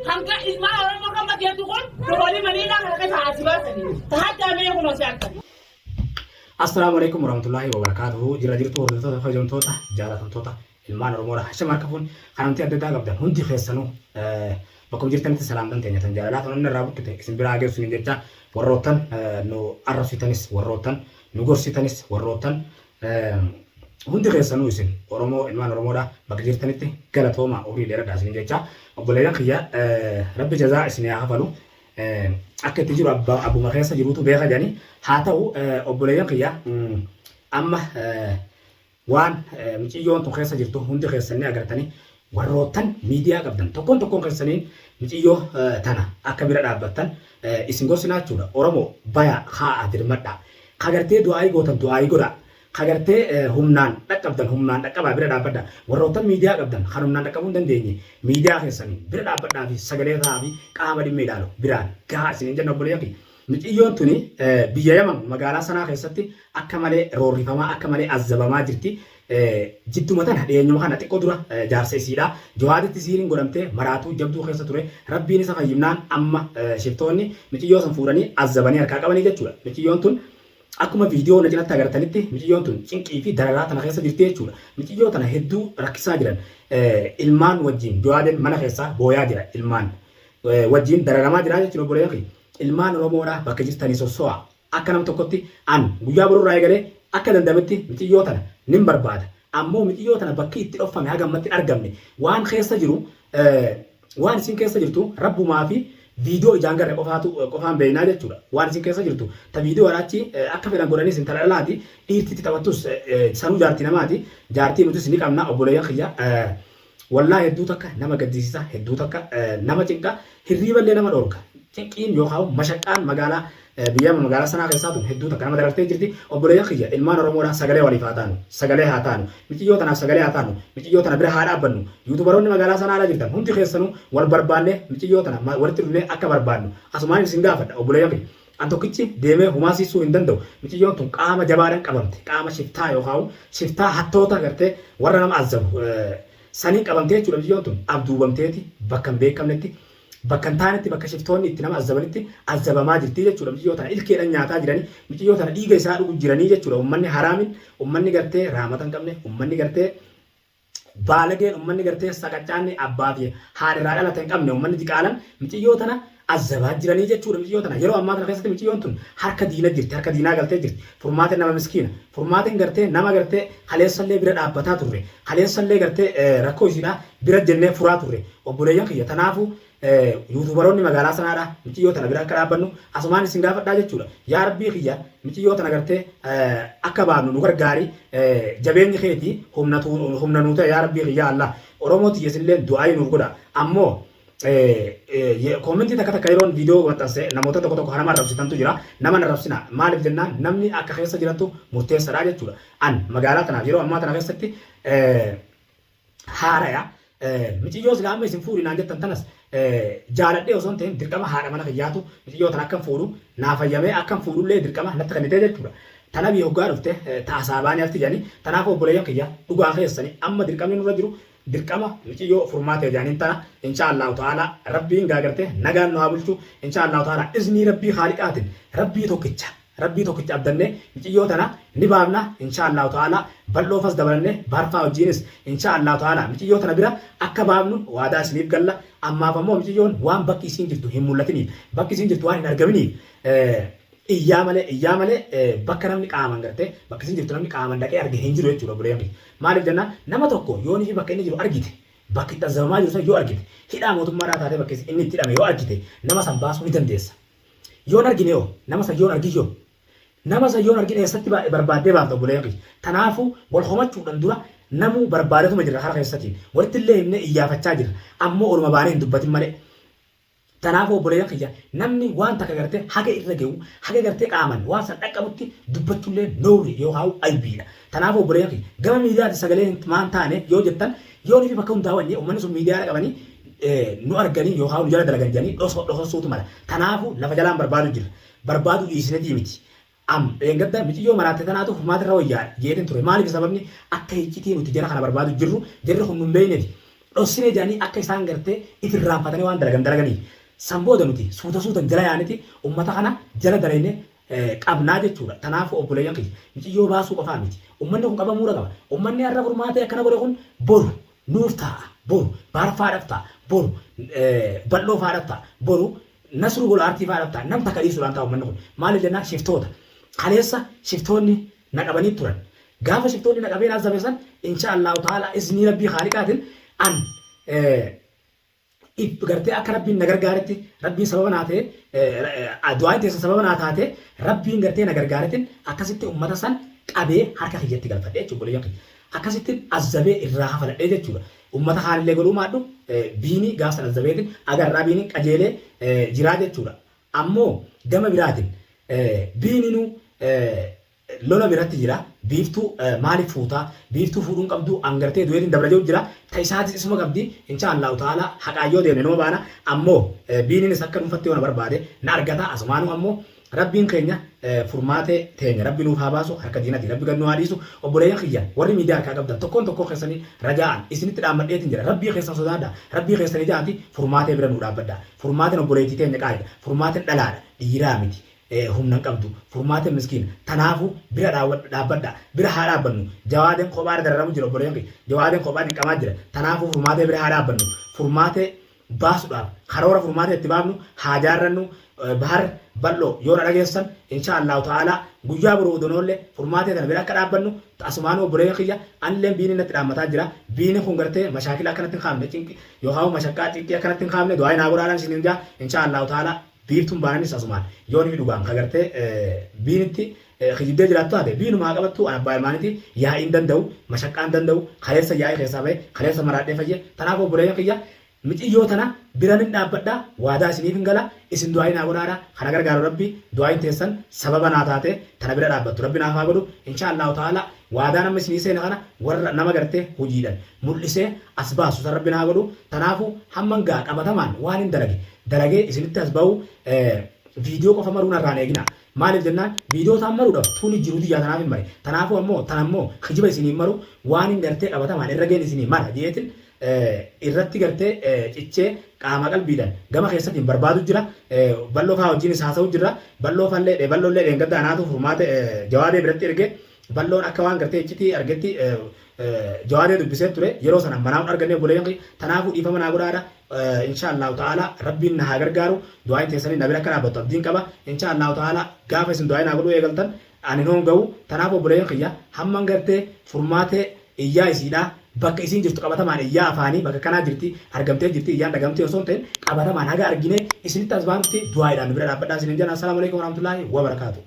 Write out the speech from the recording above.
Hanga ilmaan Oromoo kan badeetu kun dubartii maliinaa kana keessa haasi baasanii. Tahaddaa mee kunoo si akka. Assalaamu alaikum warahmatullahi wabarakatuhu. Jira jirtu hordoftoota, kabajamtoota, jaalatamtoota ilmaan Oromoodha. Hashama harka fuun kan amantii adda addaa qabdan hundi keessanuu bakkuma jirtanitti salaamtan teenya tan jaalalaa tan onnee irraa buqqite isin biraa geessu niin jecha warroottan nu arrabsitanis, warroottan nu gorsitanis, warroottan hundi keessanuu isin Oromoo ilmaan Oromoodha bakka jirtanitti galatooma, umrii dheeradhaa isin jecha. Obboleeyyan kiyya, rabbi jazaa isin haa kafalu. Akka itti jiru abbuma keessa jiruutu beeka jedhanii haa ta'u. Obboleeyyan kiyya, amma waan miciyyoon tun keessa jirtu hundi keessan ni agartanii. Warroottan miidiyaa qabdan tokkoon tokkoon keessanii miciyyoo tana akka bira dhaabbattan isin gorsinaa jechuudha. Oromoo baya haa dirmadhaa. Kagartee du'aayii gootan du'aayii godhaa. Kagartee humnaan dhaqqabdan humnaan dhaqqabaa bira dhaabbadhaa. Warroottan miidiyaa qabdan kan humnaan dhaqqabuu hin dandeenye miidiyaa keessanii bira dhaabbadhaa fi sagalee ta'aa fi qaama dhimma ilaalu biraan gahaa isiniin jenna, obboleeyyan kiyya. Miciyyoon tuni biyya Yaman magaalaa Sanaa keessatti akka malee roorrifamaa, akka malee azzabamaa jirti. Jidduma tana, dhiyeenyuma kana, xiqqoo dura jaarsa isiidha. Johaaditti siiriin godhamtee maraatuu jabduu keessa ture. Rabbiin isa fayyifnaan amma shiftoonni miciyyoo san fuudhanii azzabanii harkaa qabanii jechuudha. Miciyyoon tun akkuma viidiyoo na cinatti agartanitti miciyyoon tun cinqii fi dararaa tana keessa jirti jechuudha. Miciyyoo tana hedduu rakkisaa jiran. Ilmaan wajjin Johaadin mana keessaa booyaa jira, ilmaan wajjin dararamaa jira jechuudha, obboleeyyan kiyya. Ilmaan Oromoodha, bakka jirtanii sosso'a. Akka nam tokkotti an guyyaa borurraa eegalee akka dandametti miciyyoo tana nin barbaada. Ammoo miciyyoo tana bakki itti dhoffame haga ammatti hin argamne. Waan keessa jiru, waan isin keessa jirtu rabbumaa fi viidiyoo ijaan garre qofaatu qofaan beeknaa jechuudha. Waan isin keessa jirtu ta viidiyoo achi akka fedhan godhanii isin tala dhalaati, dhiirti itti taphattus sanuu jaartii namaati. Jaartii nutis ni qabna, obboleeyyan kiyya. Wallaahi hedduu takka nama gaddisiisa, hedduu takka nama cinqa, hirriiballee nama dhorka. Cinqiin yookaan mashaqqaan magaalaa biyya magaalaa sanaa keessaa tun hedduu takka nama darartee jirti. Obboleeyyan kiyya, ilmaan Oromoodhaa, sagalee waliif haa taanu. Sagalee haa taanu. Miciyyoo tanaaf sagalee haa taanu. Miciyyoo tana bira haa dhaabbannu. Yuutubaroonni magaalaa sanaadhaa jirtan hundi keessanuu wal barbaannee miciyyoo tana walitti dhufnee akka barbaannu asumaan isin gaafadha, obboleeyyan kiyya. An tokkichi deemee humaa siisuu hin danda'u. Miciyyoon tun qaama jabaadhaan qabamte. Qaama shiftaa yookaan shiftaa hattoota gartee warra nama azzabu saniin qabamtee jechuudha miciyyoon tun. Abduubamteeti bakka hin beekamnetti, bakka hin taanetti, bakka shiftoonni itti nama azzabanitti azzabamaa jirti jechuudha. Miciyyoo tana ilkeedhaan nyaataa jiranii, miciyyoo tana dhiiga isaa dhugu jiranii jechuudha. Uummanni haraamin, uummanni gartee raamata hin qabne, uummanni gartee baalageen, ummanni gartee saqaccaanni abbaa fi haadha irraa dhalate hin qabne, ummanni diqaalan miciyyoo tana azzabaa jiranii jechuudha. Miciyyoo tana yeroo ammaa tana keessatti miciyyoon tun harka diina jirti, harka diinaa galtee jirti. Furmaateen nama miskiina, Furmaateen gartee nama gartee kaleessallee bira dhaabbataa turre, kaleessallee gartee rakkoo isiidha bira jennee furaa turre, obboleeyyan kiyya. Tanaafuu yuutuubaroonni magaalaa sanaadha miciyyoo tana bira akka dhaabbannu asumaan isin gaafadhaa jechuudha. Yaa Rabbii kiyya, miciyyoo tana gartee akka baafnu nu gargaari, jabeenyi keeti humna humna nuu ta'e. Yaa Rabbii kiyya Allah, Oromoo tiyya, isinillee du'aayii nuuf godha. Ammoo koomentii takka takka yeroon viidiyoo maxxanse namoota tokko tokko nama arrabsitantu jira. Nama arrabsina maaliif jennaan namni akka keessa jirantu murteessaadha jechuudha. An magaalaa tanaaf yeroo ammaa tana keessatti haaraya. Miciyyoo silaa amma isin fuudhi naan jettan tanas jaaladhee osoo hin ta'in dirqama haadha mana kiyyaatu miciyyoo tana akkan fuudhu naa fayyamee, akkan fuudhullee dirqama natti kennitee jechuudha. Tana biyya hoggaa dhufte taasaa baanii hafti jedhanii. Kanaafuu obboleeyyan kiyya, dhugaa keessanii amma dirqamni nurra jiru dirqama miciyyoo furmaatee jedhaniin tana. Insha Allahu ta'ala rabbiin gaagarte nagaan nu haa bulchu. Insha Allahu ta'ala iznii rabbii haaliqaatiin rabbii tokkicha, rabbii tokkicha abdannee miciyyoo tana ni baafna, insha Allahu ta'ala. Bal'oofas dabalannee baarfaa wajjiinis insha Allahu ta'ala miciyyoo tana bira akka baafnu waadaa isiniif galla. Ammaaf ammoo miciyyoon waan bakki isiin jirtu hin mul'atiniif, bakki isiin jirtu waan hin argaminiif iyyaa malee, iyyaa malee bakka namni qaaman gartee bakka isiin jirtu namni qaaman dhaqee arge hin jiru jechuudha, obboleeyyan kiyya. Maaliif jennaan nama tokko yoonii fi bakka inni jiru argite, bakka itti azzabamaa jiru san yoo argite, hidhaa mootummaadhaa taatee bakka inni itti hidhame yoo argite, nama san baasuu ni dandeessa. Yoon argine yoo nama san yoon argin, yoo nama san yoon argin, eessatti barbaaddee baafta, obboleeyyan kiyya? Tanaafuu wal homachuudhaan dura namuu barbaadatuma jirra, kara keessatiin walitti illee himnee iyyaafachaa jirra, ammoo oluma baanee hin dubbatin malee. Tanaafuu obboleeyyan kiyya, namni waan takka gartee haga irra gahu, haga gartee qaaman waan san dhaqqabutti dubbachuullee noowri yookaan aybiidha. Tanaafuu obboleeyyan kiyya, gama miidiyaati sagalee maan taane yoo jettan, yoo nifi bakka hundaa wanyee uummanni sun miidiyaadha qabanii nu arganii yookaan nu jala dalagan jedhanii dhososuutu mala. Tanaafuu lafa jalaan barbaadu jirra. Barbaadu dhiisnetii miti. Am dheengadda miciyyoo maraatte tanaatu furmaata irra wayyaa jeetin ture. Maaliif? Sababni akka iccitii nuti jara kana barbaadu jirru jarri kun nu hin beekneeti. Dhossine jedhanii akka isaan gartee if irraanfatanii waan dalagan dalaganiif. San booda nuti suuta suutan jala yaaneti ummata kana jala dalayne qabnaa jechuudha. Tanaafuu obboleeyyan kiyya miciyyoo baasuu qofaa miti. Ummanni kun qabamuura qaba. Ummanni har'a furmaatee akkana godhe kun boru nuuf taa'a. Boru Bahar faadhaf ta'a. Boru Bal'oo faadhaf ta'a. Boru Nasruu Gola Aartii faadhaf ta'a. Nam takka dhiisuudhaan ta'a ummanni kun. Maaliif jennaan shiftoota. Kaleessa shiftoonni na qabanii turan. Gaafa shiftoonni na qabeen azabe san insha Allahu ta'ala iznii Rabbii Khaaliqaatiin an if gartee akka Rabbiin na gargaaretti Rabbiin sababa naa ta'e du'aan teessan sababa naa taate Rabbiin gartee na gargaaretin akkasitti ummata san qabee harka kiyyatti galfadhe jechuudha obboleeyyan kiyya. Akkasitti azabee irraa kafaladhee jechuudha. Ummata kaanillee godhuu maadhu biinii gaaf san azabeetin agarraa biiniin qajeelee jiraa jechuudha. Ammoo gama biraatiin biininuu lola biratti jira. Biiftuu maaliif fuutaa? Biiftuu fuudhuu hin qabdu. An gartee du'eetiin dabra jedhu jira. Ta isaatis isuma qabdi. Insha Allahu ta'ala haqaan yoo deemne numa baana. Ammoo biininis akka dhuunfatti yoo na barbaade na argata. Asumaanuu ammoo Rabbiin keenya furmaatee teenya Rabbi nuuf haa baasu harka diinati Rabbi gad nu haa dhiisu. Obboleeyyan kiyya warri miidiyaa harkaa qabdan tokkoon tokkoo keessanii rajaa'an isinitti dhaammadheetiin jira. Rabbii keessan sodaadha. Rabbii keessan ijaati furmaatee bira nuu dhaabbadha. Furmaateen obboleettii teenya qaaliidha. Furmaateen dhalaadha. Dhiiraa miti. Humna hin qabdu. Furmaaten miskiina. Tanaafu bira dhaabbadha. Bira haa dhaabbannu. Jawaaden kophaa dararamu jira obboleeyyan kiyya. Jawaaden kophaa cinqamaa jira. Tanaafu Furmaatee bira haa dhaabbannu. Furmaatee baasudhaaf karoora furmaatee itti baafnu haa jaarrannu. Bahar Bal'oo yoo na dhageessan insha Allahu ta'ala guyyaa boruu odoo hin oolle furmaatee tana bira akka dhaabbannu asumaanuu obboleeyyan kiyya anilleen biiniin natti dhaammataa jira. Biiniin kun gartee mashaakila akka natti hin kaafne cinqi yookaan mashaqqaa cinqii akka natti hin kaafne du'aa naa godhaadhaan isiniin jaa insha Allahu ta'ala. Biiftuun baananis asumaan yoo nifi dhugaan ka gartee biinitti kijibdee jiraattu taate biinuma haa qabattu an abbaa ilmaaniti yaa'ii hin danda'u mashaqqaa hin danda'u kaleessa yaa'ii keessaa bahe kaleessa maraadhee fayye tanaaf obboleeyyan kiyya miciyyoo tana biranin dhaabbadha waadaa isiniif hin gala isin du'aa'ii naa godhaadha kana gargaaru rabbi du'aa'iin teessan sababa naa taate tana bira dhaabbattu rabbi naaf haa godhu insha Allahu ta'ala waadaa nama isinii seene kana warra nama gartee hojiidhan mul'isee as baasu san rabbi naa godhu tanaafu hamman gaa qabatamaan waan hin dalage dalagee isinitti as bahu viidiyoo qofa maruu narraa hin eeginaa. Maaliif jennaan viidiyoo taan maruudhaaf tuni jiruu tiyyaa tanaaf hin mare. Tanaafuu ammoo tan ammoo kijiba isinii hin maru waan hin gartee qabatamaan irra geen isinii mara jeetin irratti gartee cichee qaama qalbiidhaan gama keessatiin barbaadu jira. Bal'oo faa wajjinis haasa'u jira. Bal'oo fallee bal'oollee dheengadda anaatu furmaate jawaadee biratti erge. Bal'oon akka waan gartee iccitii argetti Jawaadee dubbisee ture. Yeroo sana manaa hin arganne obboleeyyan kiyya. Tanaafuu dhiifama naa godhaadha. Insha Allahu ta'ala Rabbiin na haa gargaaru. Du'aayin teessanii na bira akka dhaabbattu abdiin qaba. Insha Allahu ta'ala gaafa isin du'aayi naa godhuu eegaltan ani hin hoonga'u. Tanaafuu obboleeyyan kiyya hamman gartee furmaatee iyyaa isiidhaa bakka isiin jirtu qabatamaan iyyaa afaanii bakka kanaa jirti argamtee jirti iyyaan dhagamtee osoo hin ta'in qabatamaan haga arginee isinitti as baanutti du'aayiidhaan nu bira dhaabbadhaa isiniin jenna. Assalaamu alaikum warahmatullaahi wabarakaatu.